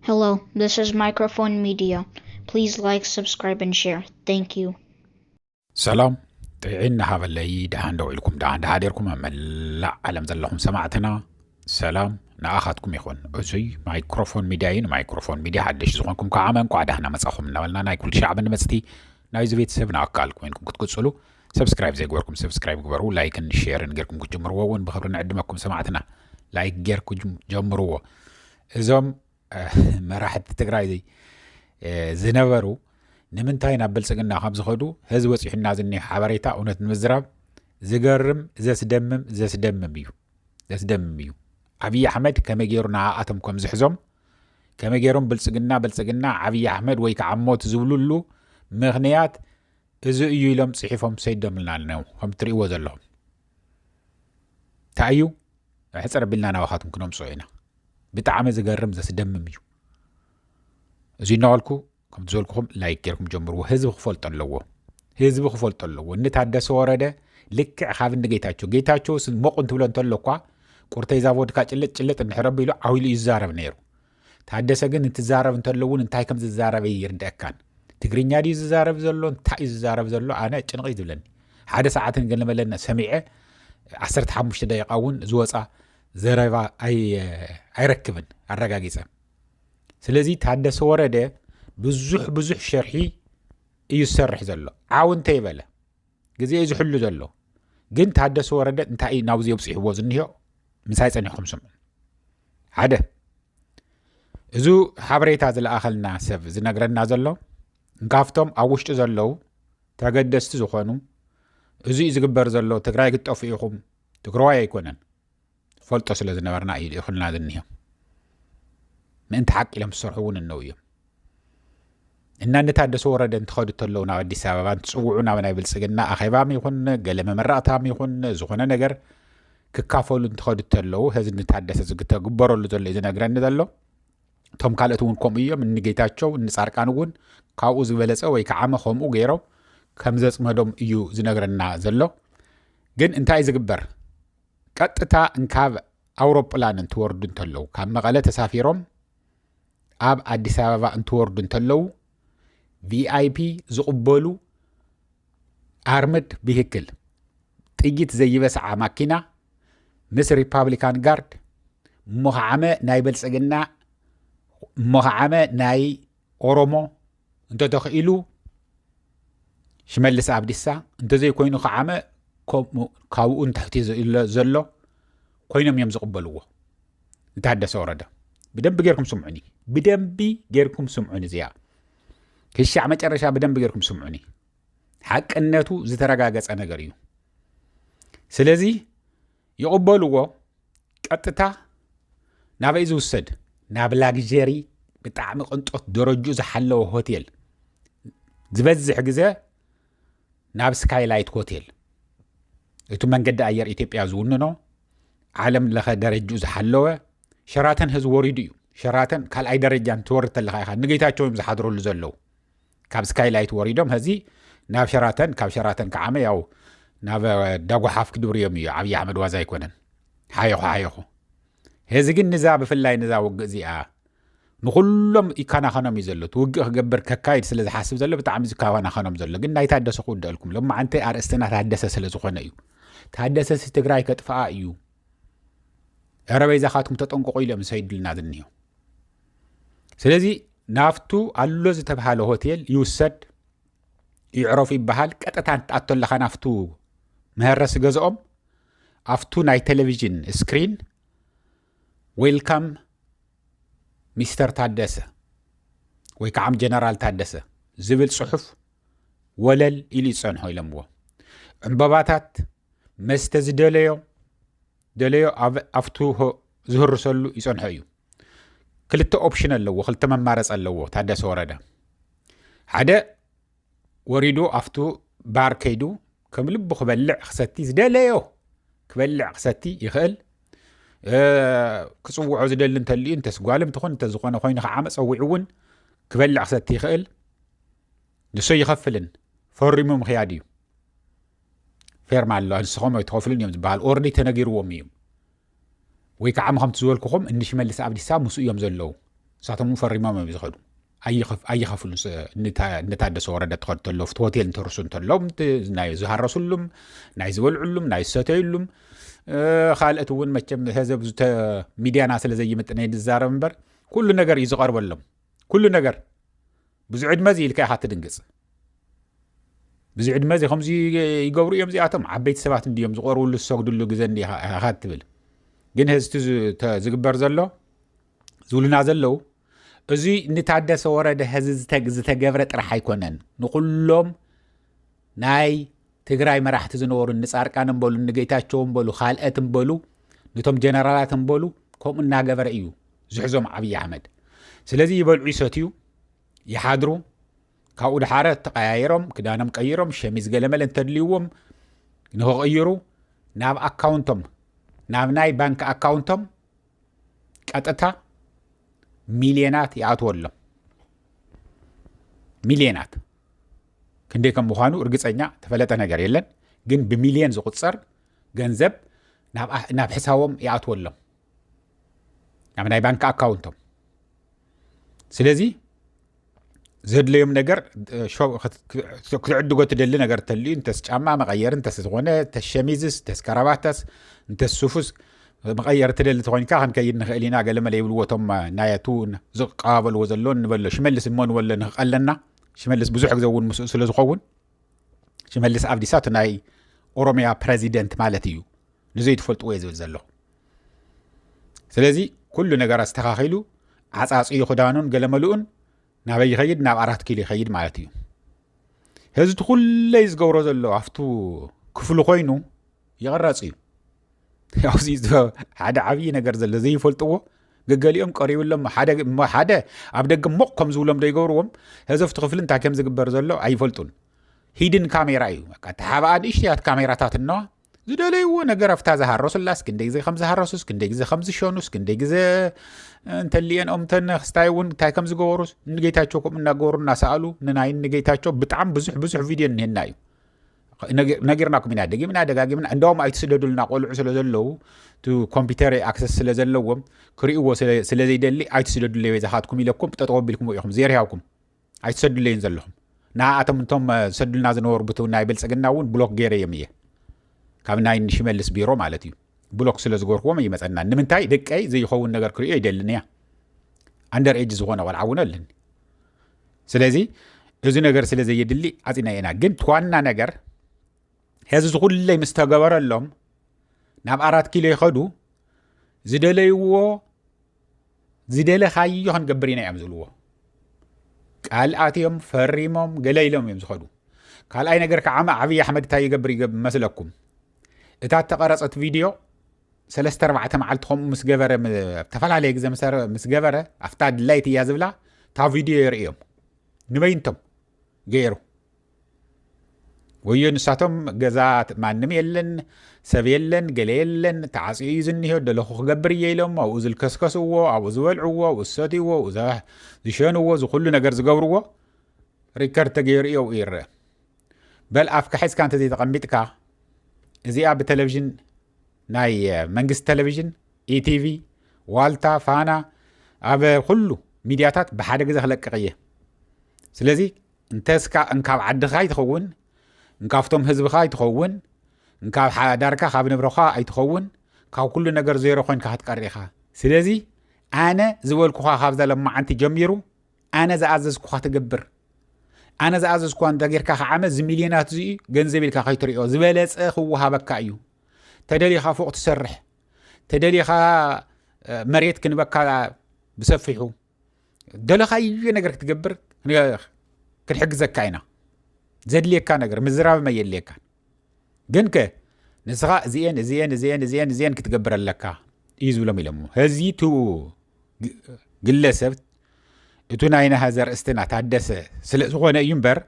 Hello, this is Microphone Media. Please like, subscribe, and share. Thank you. ሰላም ጥዒና ሃበለይ። ደሓን ደው ኢልኩም፣ ደሓን ደሓዲርኩም ኣብ መላእ ዓለም ዘለኹም ሰማዕትና ሰላም ንኣኻትኩም ይኹን። እዙይ ማይክሮፎን ሚድያ እዩ። ንማይክሮፎን ሚድያ ሓደሽ ዝኾንኩም ከዓ እንቋዕ ደህና መጻኹም እናበልና ናይ ኩሉ ሻዕቢ ንመጽቲ ናይዚ ቤተሰብ ንኣካል ኮይንኩም ክትቅጽሉ ሰብስክራይብ ዘይገበርኩም ሰብስክራይብ ግበሩ። ላይክን ሼርን ጌርኩም ክትጅምርዎ እውን ብኽብሪ ንዕድመኩም ሰማዕትና። ላይክ ጌርኩም ጀምርዎ። እዞም መራሕቲ ትግራይ ዝነበሩ ንምንታይ ናብ ብልፅግና ከም ዝኸዱ ህዝቢ ወፂሑና ዝኒህ ሓበሬታ እውነት ንምዝራብ ዝገርም ዘስደምም ዘስደምም እዩ። ዘስደምም እዩ። ኣብይ ኣሕመድ ከመይ ገይሩ ንኣኣቶም ከም ዝሕዞም፣ ከመይ ገይሮም ብልፅግና ብልፅግና ኣብይ ኣሕመድ ወይ ከዓ ሞት ዝብሉሉ ምኽንያት እዚ እዩ ኢሎም ፅሒፎም ሰይዶምልና ኣለዉ። ከም ትርእይዎ ዘለኹም እንታይ እዩ? ሕፅር ኣቢልና ናባኻትኩም ክነምፅኦ ኢና። ብጣዕሚ ዝገርም ዘስደምም እዩ። እዚ እናበልኩ ከም ዝበልኩኹም ላይክ ጌርኩም ጀምርዎ። ህዝቢ ክፈልጦ ኣለዎ። ህዝቢ ክፈልጦ ኣለዎ። ንታደሰ ወረደ ልክዕ ካብ ንጌታቸው፣ ጌታቸውስ ሞቕ እንትብሎ እንተሎ እኳ ቁርተይ ዛቮድካ ጭልጥ ጭልጥ እንድሕር ኣቢሉ ዓው ኢሉ እዩ ዝዛረብ ነይሩ። ታደሰ ግን እንትዛረብ እንተሎ እውን እንታይ ከም ዝዛረበ ይርደእካን። ትግርኛ ድዩ ዝዛረብ ዘሎ፣ እንታይ እዩ ዝዛረብ ዘሎ? ኣነ ጭንቕ እዩ ዝብለኒ። ሓደ ሰዓትን ገለመለና ሰሚዐ ዓሰርተ ሓሙሽተ ደቂቃ እውን ዝወፃ ዘረባ ኣይረክብን ኣረጋጊፀ። ስለዚ ታደሰ ወረደ ብዙሕ ብዙሕ ሸርሒ እዩ ዝሰርሕ ዘሎ። ዓው እንተይበለ ግዜ እዩ ዝሕሉ ዘሎ። ግን ታደሰ ወረደ እንታይ እዩ ናብዚ የብፅሕዎ ዝኒሆ? ምሳይ ፀኒሕኩም ስምዑ። ሓደ፣ እዚ ሓበሬታ ዝለኣኸልና ሰብ ዝነግረና ዘሎ ካብቶም ኣብ ውሽጢ ዘለዉ ተገደስቲ ዝኾኑ፣ እዚ እዩ ዝግበር ዘሎ፣ ትግራይ ክትጠፍኡ ኢኹም፣ ትግራዋይ ኣይኮነን፣ ፈልጦ ስለ ዝነበርና እዩ ልኢኹልና ዝኒሆ። ምእንቲ ሓቂ ኢሎም ዝሰርሑ እውን እነው እዮም። እና ንታደሰ ወረደ እንትኸዱ ተለዉ ናብ ኣዲስ ኣበባ እንትፅውዑ ናብ ናይ ብልፅግና ኣኼባም ይኹን ገለ መመረቕታም ይኹን ዝኾነ ነገር ክካፈሉ እንትኸዱ ተለዉ ህዚ ንታደሰ ዝግተግበረሉ ዘሎ እዩ ዝነግረኒ ዘሎ። እቶም ካልኦት እውን ከምኡ እዮም። እንጌታቸው እንፃርቃን እውን ካብኡ ዝበለፀ ወይ ከዓመ ከምኡ ገይሮም ከም ዘፅመዶም እዩ ዝነግረና ዘሎ። ግን እንታይ ዝግበር? ቀጥታ እንካብ ኣውሮፕላን እንትወርዱ እንተለዉ ካብ መቐለ ተሳፊሮም ኣብ ኣዲስ ኣበባ እንትወርዱ እንተለዉ ቪኣይፒ ዝቕበሉ ኣርምድ ቪህክል ጥይት ዘይበስዓ ማኪና ምስ ሪፓብሊካን ጋርድ እሞ ከዓመ ናይ ብልፅግና እሞ ከዓመ ናይ ኦሮሞ እንተተኽኢሉ ሽመልስ ኣብዲሳ እንተዘይኮይኑ ከዓመ ከምኡ ካብኡ ንታሕቲ ዘሎ ኮይኖም እዮም ዝቕበልዎ። ንታደሰ ወረደ ብደንቢ ጌርኩም ስምዑኒ፣ ብደንቢ ጌርኩም ስምዑኒ። እዚኣ ክሻዕ መጨረሻ ብደንቢ ጌርኩም ስምዑኒ። ሓቅነቱ ዝተረጋገፀ ነገር እዩ። ስለዚ ይቕበልዎ። ቀጥታ ናበይ ዝውሰድ? ናብ ላግጀሪ ብጣዕሚ ቅንጦት ደረጅኡ ዝሓለወ ሆቴል፣ ዝበዝሕ ግዜ ናብ ስካይላይት ሆቴል፣ እቲ መንገዲ ኣየር ኢትዮጵያ ዝውንኖ ዓለም ለኸ ደረጅኡ ዝሓለወ ሸራተን ህዝቢ ወሪዱ እዩ። ሸራተን ካልኣይ ደረጃ እንትወርድ ተለኻ ኢኻ ንጌታቸው እዮም ዝሓድረሉ ዘለዉ። ካብ ስካይላይት ወሪዶም ህዚ ናብ ሸራተን፣ ካብ ሸራተን ከዓመ ያው ናብ ዳጓሓፍ ክድብርዮም እዩ። ኣብይ ኣሕመድ ዋዛ ኣይኮነን። ሓየኹ ሓየኹ። ህዚ ግን ንዛ ብፍላይ ንዛ ውግእ እዚኣ ንኩሎም ይከናኸኖም እዩ ዘሎ። እቲ ውግእ ክገብር ከካይድ ስለ ዝሓስብ ዘሎ ብጣዕሚ ዝከናኸኖም ዘሎ። ግን ናይ ታደሰ ክውደአልኩም። ሎማዓንቲ ኣርእስትና ታደሰ ስለ ዝኾነ እዩ። ታደሰ ሲ ትግራይ ከጥፍኣ እዩ። ኧረ በይዛኻትኩም ተጠንቀቑ ኢሎም ዝሰይዱልና ዝኒሆ። ስለዚ ናብቱ ኣሎ ዝተብሃለ ሆቴል ይውሰድ፣ ይዕረፉ ይበሃል። ቀጥታ እንትኣቶ ኣለኻ ናብቱ መሀረሲ ገዝኦም ኣብቱ ናይ ቴሌቪዥን ስክሪን ዌልካም ሚስተር ታደሰ ወይ ከዓ ጀነራል ታደሰ ዝብል ፅሑፍ ወለል ኢሉ ይፀንሖ ኢሎምዎ። ዕምበባታት፣ መስተ ዝደለዮ ደለዮ ኣብ- ኣብቱ ሆ- ዝህርሰሉ ይፀንሖ እዩ። ክልተ ኦፕሽን ኣለዎ፣ ክልተ መማረፂ ኣለዎ ታደሰ ወረደ። ሓደ ወሪዱ ኣብቱ ባር ከይዱ ከም ልቡ ክበልዕ ክሰቲ ዝደለዮ ክበልዕ ክሰቲ ይኽእል። እ፣ ክፅውዖ ዝደሊ እንተልዩ እንተስ ጓልም ትኹን እንተዝኾነ ኮይኑ ከዓመ ፀዊዑ እውን ክበልዕ ክሰቲ ይኽእል። ንሶ ይኸፍልን ፈሪሙ ምኽያድ እዩ። ፌርማ ኣሎ፣ ንስኹም ኣይትኸፍሉን እዮም ዝበሃል። ኦርዲ ተነጊርዎም እዩ። ወይ ከዓ ከምቲ ዝበልኩኹም እኒ ሽመልስ ኣብዲሳ ምስኡ እዮም ዘለዉ። ንሳቶም እውን ፈሪሞም እዮም ዝኸዱ። ኣይኸፍ- ኣይኸፍሉን። ስ- ንታ- ንታደሰ ወረደ ትኸዱ ተለዉ፣ እቲ ሆቴል እንተርሱ እንተለዉ፣ እቲ ናይ ዝሃረሱሉም፣ ናይ ዝበልዑሉም፣ ናይ ዝሰተዩሉም፣ እ፣ ካልኦት እውን መቸም ህዝብ ዝተ- ሚድያና ስለ ዘይምጥነ ንዛረብ እምበር፣ ኩሉ ነገር እዩ ዝቐርበሎም። ኩሉ ነገር። ብዙ ዕድመ እዚ ኢልካ ኢኻ ትድንግፅ። ብዙ ዕድመ እዚ ከምዚ ይገብሩ እዮም እዚኣቶም፣ ዓበይቲ ሰባት እንድዮም ዝቐርብሉ ዝሰግድሉ ግዘ እንዲ ኢኻ ኢኻ ትብል። ግን ህዝቲ ዝ- ተ- ዝግበር ዘሎ ዝብሉና ዘለዉ፣ እዚ ንታደሰ ወረደ ህዚ ዝተ- ዝተገብረ ጥራሕ ኣይኮነን። ንኩሎም ናይ ትግራይ መራሕቲ ዝነበሩ፣ ንጻርቃን እምበሉ፣ ንጌታቸው እምበሉ፣ ካልኦት እምበሉ፣ ንቶም ጀነራላት እምበሉ፣ ከምኡ እናገበረ እዩ ዝሕዞም ኣብይ ኣሕመድ። ስለዚ ይበልዑ ይሰትዩ ይሓድሩ። ካብኡ ድሓረ ተቐያይሮም፣ ክዳኖም ቀይሮም፣ ሸሚዝ ገለመለ እንተድልይዎም ንክቕይሩ፣ ናብ ኣካውንቶም፣ ናብ ናይ ባንክ ኣካውንቶም ቀጥታ ሚልዮናት ይኣትወሎም። ሚልዮናት። ክንደይ ከም ምዃኑ ርግጸኛ ተፈለጠ ነገር የለን፣ ግን ብሚልዮን ዝቑጸር ገንዘብ ናብ ኣ- ናብ ሕሳቦም ይኣትወሎም፣ ናብ ናይ ባንክ ኣካውንቶም። ስለዚ ዘድለዮም ነገር፣ እ፣ ሾ- ክት- ክት- ክትዕድጎ ትደሊ ነገር ተልዩ፣ እንተስ ጫማ መቐየር፣ እንተስ ዝኾነ፣ እንተስ ሸሚዝስ፣ እንተስ ከራባታስ፣ እንተስ ሱፉስ መቐየር ትደሊ ተኾይንካ፣ ክንከይድ ንኽእል ኢና፣ ገለመለ ይብልዎ እቶም፣ እ፣ ናየቱ ዝቀባበልዎ ዘሎ ንበሎ። ሽመልስ እሞ ንበሎ ንኽቐለና፣ ሽመልስ ብዙሕ ግዜ እውን ምስኡ ስለ ዝኸውን፣ ሽመልስ ኣብዲሳ እቲ ናይ ኦሮሚያ ፕረዚደንት ማለት እዩ፣ ንዘይትፈልጥዎ እየ ዝብል ዘለኹ። ስለዚ ኩሉ ነገር ኣስተኻኺሉ፣ ዓጻጽዩ ክዳኑን ገለመልኡን ናበይ ይኸይድ? ናብ ኣራት ኪሎ ይኸይድ ማለት እዩ። ህዚ እቲ ኩለይ ዝገብሮ ዘሎ ኣብቱ ክፍሉ ኮይኑ ይቕረጽ እዩ። ኣብዚ ዝፈ- ሓደ ዓብዪ ነገር ዘሎ ዘይፈልጥዎ፣ ገገሊኦም ቀሪብሎም፣ ሓደ እሞ ሓደ ኣብ ደገ ሞቕ ከም ዝብሎም ዶ ይገብርዎም? ህዚ ኣብቲ ክፍሊ እንታይ ከም ዝግበር ዘሎ ኣይፈልጡን። ሂድን ካሜራ እዩ። በቃ፣ ተሓብኣ ንእሽተያት ካሜራታት እነዋ። ዝደለይዎ ነገር ኣብታ ዝሃረሱላስ፣ ክንደይ ግዜ ከም ዝሃረሱስ፣ ክንደይ ግዜ ከም ዝሸኑስ፣ ክንደይ ግዜ እንተልየን ኦምተን ክስታይ እውን እንታይ ከም ዝገበሩስ፣ ንጌታቸው ከምኡ እናገበሩ እናሰኣሉ፣ ንናይ ንጌታቸው ብጣዕሚ ብዙሕ ብዙሕ ቪድዮ እኒህና እዩ። ነጊ- ነጊርናኩም ኢና፣ ደጊምና ደጋጊምና። እንደውም ኣይትስደዱልና፣ ቆልዑ ስለ ዘለዉ፣ እቲ ኮምፒውተር ኣክሰስ ስለ ዘለዎም፣ ክርእይዎ ስለ- ስለ ዘይደሊ ኣይትስደዱለይ፣ ወይ ዝኻትኩም ኢለኩም ጠጠው ኣቢልኩምዎ ኢኹም፣ ዜር ያውኩም። ኣይትሰዱለይን ዘለኹም። ንኣቶም እንቶም፣ እ፣ ዝሰዱልና ዝነበሩ ብቱ ናይ ብልጽግና እውን ብሎክ ገይረ እዮም እየ። ካብ ናይ ንሽመልስ ቢሮ ማለት እዩ። ብሎክ ስለ ዝገርክዎም ይመጸና። ንምንታይ? ደቀይ ዘይኸውን ነገር ክርእዮ ይደልን እያ። ኣንደር ኤጅ ዝኾነ ቆልዓ እውን ኣለኒ። ስለዚ እዚ ነገር ስለ ዘየድሊ ዓጺና ኢና። ግን እቲ ዋና ነገር፣ ሕዚ ዝኹለይ ምስ ተገበረሎም፣ ናብ ኣራት ኪሎ ይኸዱ፣ ዝደለይዎ፣ ዝደለኻዮ ክንገብር ኢና እዮም ዝብልዎ። ቃል ኣትዮም፣ ፈሪሞም፣ ገለ ኢሎም እዮም ዝኸዱ። ካልኣይ ነገር ከዓ፣ ዓብዪ ኣሕመድ እንታይ ይገብር ይገብ-፣ መስለኩም? እታ እተቐረጸት ቪድዮ ሰለስተ ኣርባዕተ መዓልቲ ከምኡ ምስ ገበረ፣ ም-፣ ዝተፈላለየ ግዜ ምስ ረ-፣ ምስ ገበረ፣ ኣብታ ድላይት እያ ዝብላ፣ እታ ቪድዮ የርእዮም። ንበይንቶም ገይሩ። ወዮ ንሳቶም ገዛ ማንም የለን፣ ሰብ የለን፣ ገለ የለን፣ ተዓጽዩ እዩ ዝኒሆ፣ ደለኹ ክገብር እየ ኢሎም፣ ኣብኡ ዝልከስከስዎ፣ ኣብኡ ዝበልዕዎ፣ ኣብኡ ዝሰትይዎ፣ ኣብኡ ዘ-፣ ዝሸንዎ፣ እዚ ኩሉ ነገር ዝገብርዎ ሪከርድ ተገይሩ እዩ ኣብኡ ይረአ። በል ኣፍካ ሒዝካ እንተዘይተቐሚጥካ፣ እዚኣ ብቴሌቪዥን፣ ናይ መንግስቲ ቴሌቪዥን፣ ኢቲቪ፣ ዋልታ፣ ፋና፣ ኣብ ኩሉ ሚድያታት ብሓደ ግዜ ክለቅቕ እየ። ስለዚ እንተስካ እንካብ ዓድኻ ኣይትኸውን፣ እንካብቶም ህዝብኻ ኣይትኸውን፣ እንካብ ሓዳርካ ካብ ንብረኻ ኣይትኸውን፣ ካብ ኩሉ ነገር ዜሮ ኮይንካ ክትቀሪ ኢኻ። ስለዚ ኣነ ዝበልኩኻ ካብዛ ለማዓንቲ ጀሚሩ፣ ኣነ ዝኣዘዝኩኻ ትገብር። ኣነ ዝኣዘዝኩኻ እንተ ጌርካ ከዓመ፣ እዚ ሚልዮናት እዚ ገንዘብ ኢልካ ከይትሪኦ፣ ዝበለጸ ክወሃበካ እዩ። ተደሊኻ ፎቕ ትሰርሕ፣ ተደሊኻ፣ እ፣ መሬት ክንበካ ብሰፊሑ፣ ደለኻዮ ነገር ክትገብር ን-፣ ክንሕግዘካ ኢና። ዘድልየካ ነገር ምዝራብ መየድልየካን። ግን ከ ንስኻ እዚኤን፣ እዚኤን፣ እዚኤን፣ እዚኤን፣ እዚኤን ክትገብር ኣለካ እዩ ዝብሎም ኢሎሞ። ህዚ ቱ ግ-፣ ግለሰብ፣ እቱ ናይ ናሃ ዘርእስትና ታደሰ ስለ ዝኾነ እዩ እምበር፣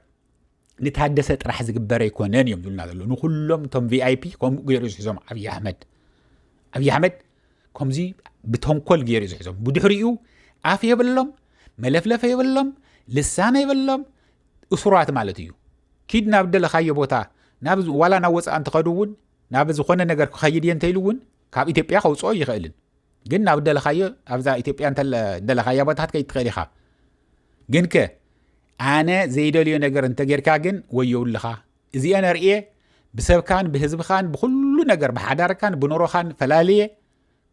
ንታደሰ ጥራሕ ዝግበር ኣይኮነን እዮም ዝብሉና ዘለዉ። ንኩሎም እቶም ቪኣይፒ ከምኡ ገይሩ ዝሕዞም ኣብይ ኣሕመድ። ኣብይ ኣሕመድ ከምዚ ብተንኮል ገይሩ እዩ ዝሕዞም። ብድሕሪኡ ኣፍ የብሎም፣ መለፍለፈ የብሎም፣ ልሳነ የብሎም፣ እሱራት ማለት እዩ። ኪድ ናብ ደለኻዮ ቦታ፣ ናብ ዝ-፣ ዋላ ናብ ወፃእ እንተኸዱ እውን፣ ናብ ዝኾነ ነገር ክኸይድ እየ እንተኢሉ እውን፣ ካብ ኢትዮጵያ ከውፅኦ ይኽእልን። ግን ናብ ደለኻዮ ኣብዛ ኢትዮጵያ እንተለ ደለኻያ ቦታት ከይትኽእል ኢኻ። ግን ከ ኣነ ዘይደልዮ ነገር እንተጌርካ ግን ወየውልኻ። እዚአን ኣርእየ ብሰብካን ብህዝብኻን ብኩሉ ነገር ብሓዳርካን ብኑሮኻን ፈላልየ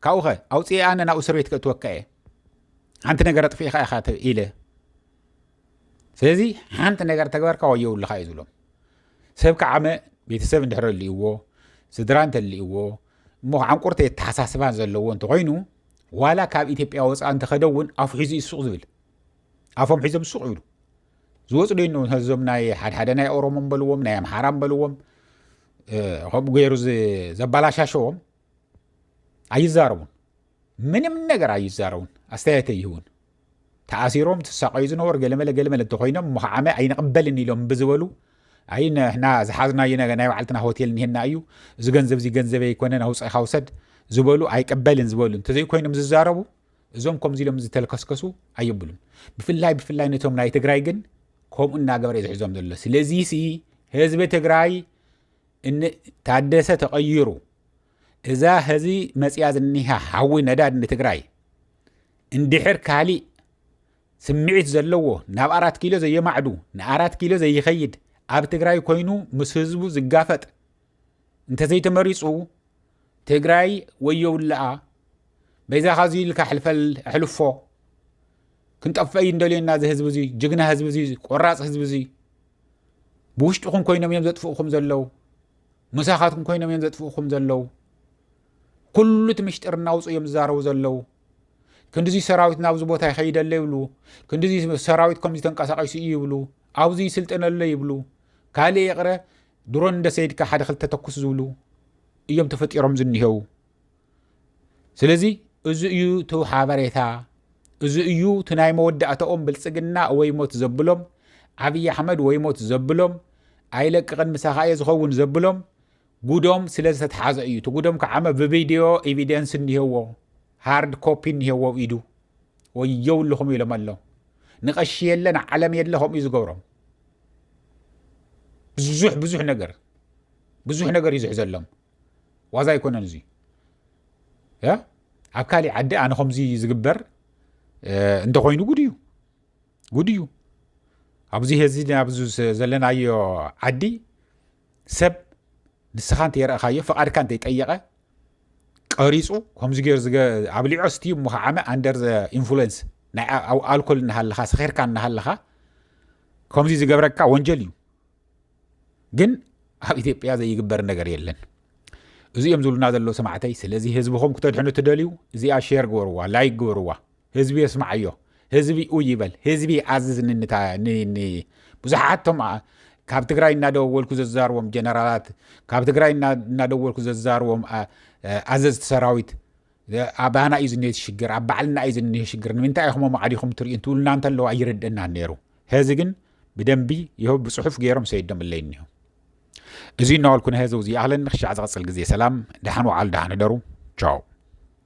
ካብኡኸ ኣውፅኤ ኣነ ናብ እስር ቤት ከእትወካ እየ። ሓንቲ ነገር ኣጥፊእኻ ኢኻ ኢለ ስለዚ ሓንቲ ነገር ተግበርካ ወየውልኻ እዩ ዝብሎም። ሰብ ከዓመ ቤተሰብ እንድሕር ኣልእዎ ስድራ እንተልእዎ እሞ ከዓንቁርቲ የተሓሳስባን ዘለዎ እንተኮይኑ ዋላ ካብ ኢትዮጵያ ወፃ እንተኸደ እውን ኣፉ ሒዙ እዩ ሱቕ ዝብል ኣፎም ሒዞም ሱቕ ይብሉ። ዝወፁ ዶ እዞም ናይ ሓድሓደ ናይ ኦሮሞ በልዎም ናይ ኣምሓራ በልዎም ከምኡ ገይሩ ዘባላሻሸዎም ኣይዛረቡን። ምንም ነገር ኣይዛረቡን ኣስተያየት ኣይህቡን። ተኣሲሮም ትሳቀዩ ዝነበሩ ገለመለ ገለመለ እንተኮይኖም እሞ ከዓመ ኣይንቅበልን ኢሎም ብዝበሉ ኣይ ንሕና ዝሓዝናዮ ናይ ባዕልትና ሆቴል እኒሄና እዩ፣ እዚ ገንዘብ እዚ ገንዘበይ ኣይኮነን ኣውፅእኻ ውሰድ ዝበሉ ኣይቀበልን ዝበሉ እንተዘይኮይኖም ዝዛረቡ እዞም ከምዚ ኢሎም ዝተልከስከሱ ኣየብሉን። ብፍላይ ብፍላይ ነቶም ናይ ትግራይ ግን ከምኡ እናገበረ ዝሕዞም ዘሎ። ስለዚ ሲ ህዝቢ ትግራይ እን ታደሰ ተቐይሩ እዛ ህዚ መፅያ ዝኒሃ ሓዊ ነዳድ ንትግራይ እንድሕር ካሊእ ስምዒት ዘለዎ ናብ ኣራት ኪሎ ዘየማዕዱ ንኣራት ኪሎ ዘይኸይድ ኣብ ትግራይ ኮይኑ ምስ ህዝቡ ዝጋፈጥ እንተዘይተመሪፁ ትግራይ ወየውልኣ በይዛኻ እዚ ኢልካ ሕልፈል ኣሕልፎ ክንጠፍእ እዩ እንደልየና እዚ ህዝቢ እዚ ጅግና ህዝቢ እዚ ቆራፅ ህዝቢ እዚ ብውሽጥኹም ኮይኖም እዮም ዘጥፍእኹም ዘለዉ ምሳኻትኩም ኮይኖም እዮም ዘጥፍእኹም ዘለዉ ኩሉ እቲ ምሽጥር እናውፁ እዮም ዝዛረቡ ዘለዉ ክንዲዚ ሰራዊት ናብዚ ቦታ ይኸይደለ ይብሉ ክንዲዚ ሰራዊት ከምዚ ተንቀሳቂሱ እዩ ይብሉ ኣብዚ ይስልጥነለ ይብሉ ካልእ ይቕረ ድሮን እንደ ሰይድካ ሓደ ክልተ ተኩስ ዝብሉ እዮም ተፈጢሮም ዝኒሄው ስለዚ እዚ እዩ እቲ ሓበሬታ እዚ እዩ እቲ ናይ መወዳእታኦም ብልፅግና ወይ ሞት ዘብሎም ኣብይ ኣሕመድ ወይ ሞት ዘብሎም ኣይለቅቕን ምሳኻ እየ ዝኸውን ዘብሎም ጉዶም ስለ ዝተትሓዘ እዩ እቲ ጉዶም ከዓመ ብቪድዮ ኤቪደንስ እኒሄዎ ሃርድ ኮፒ እኒሄዎ ኢዱ ወየውልኹም ኢሎም ኣሎ ንቐሺ የለ ንዓለም የለ ከምኡ እዩ ዝገብሮም ብዙሕ ብዙሕ ነገር ብዙሕ ነገር እዩ ዝሕዘሎም ዋዛ ኣይኮነን እዚ ኣብ ካሊእ ዓዲ ኣነ ከምዚ ዝግበር እንተኮይኑ ጉድ እዩ ጉድ እዩ ኣብዚ ህዚ ኣብዚ ዘለናዮ ዓዲ ሰብ ንስኻ እንተየረእኻዮ ፍቓድካ እንተይጠየቐ ቀሪፁ ከምዚ ገይሩ ኣብሊዖ ስቲ እሞ ከዓመ ኣንደር ኢንፍሉንስ ናይ ኣልኮል እናሃለኻ ሰኺርካ እናሃለኻ ከምዚ ዝገብረካ ወንጀል እዩ ግን ኣብ ኢትዮጵያ ዘይግበር ነገር የለን እዚኦም ዝብሉና ዘለዉ ሰማዕተይ ስለዚ ህዝብኹም ክተድሕኑ ትደልዩ እዚኣ ሼር ግበርዋ ላይክ ግበርዋ ህዝቢ የስማዓዮ ህዝቢ ኡ ይበል ህዝቢ ኣዝዝ ንንታ ብዙሓቶም ካብ ትግራይ እናደወልኩ ዘዛርቦም ጀነራላት ካብ ትግራይ እናደወልኩ ዘዛርቦም ኣዘዝቲ ሰራዊት ኣባና እዩ ዝኒሄ ሽግር ኣብ ባዕልና እዩ ዝኒሄ ሽግር ንምንታይ ኢኹም ኣማዕዲኹም ትርእዩ እንትብሉና እንተለዉ ኣይርድእናን ነይሩ ሕዚ ግን ብደንቢ ይኸው ብፅሑፍ ገይሮም ሰይዶምለይ እኒሆ እዚ እናበልኩ ንሕዚ እዚ ይኣኽለኒ ክሻዕ ዝቐፅል ግዜ ሰላም ደሓን ወዓሉ ደሓን ሕደሩ ቻው